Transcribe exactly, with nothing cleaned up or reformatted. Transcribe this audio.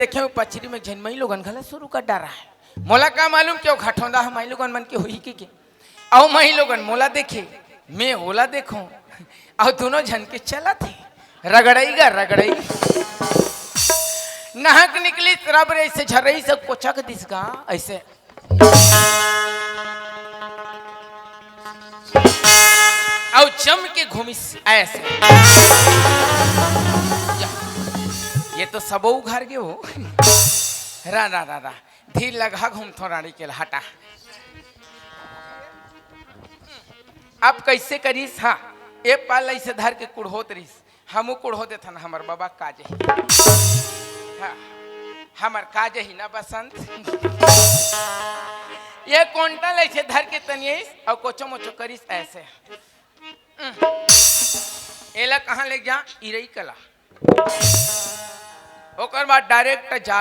देखे, वो पचरी में झन माईलोगन घला शुरू कर डारा है। मोला का मालूम कि वो घटौंदा ह माईलोगन मन के होही कि के। अउ माईलोगन मोला देखे, मैं ओला देखूं, अउ दोनों झन के चलत हे रगड़ई गा रगड़ई। नहक निकली रब रे, ऐसे झरई से कोचक दिस गा ऐसे। अउ चम के घूमिस ऐसे। या, ये तो सबो उघार गे हो। रा रा रा रा, धीर लगा घूमथो रानी के लहटा। अब कैसे करिस? हाँ, ए पाल ऐसे धर के कुड़होत रहिस। हमू कुड़हो देथन, हमर बाबा का जही। हाँ, हमर का जही ना बसंत। ये कोंटा ले से धर के तनियस अउ कोचो मोचो करिस ऐसे। एला कहाँ ले जा? इरई कला। ओकर बाद डायरेक्ट जाल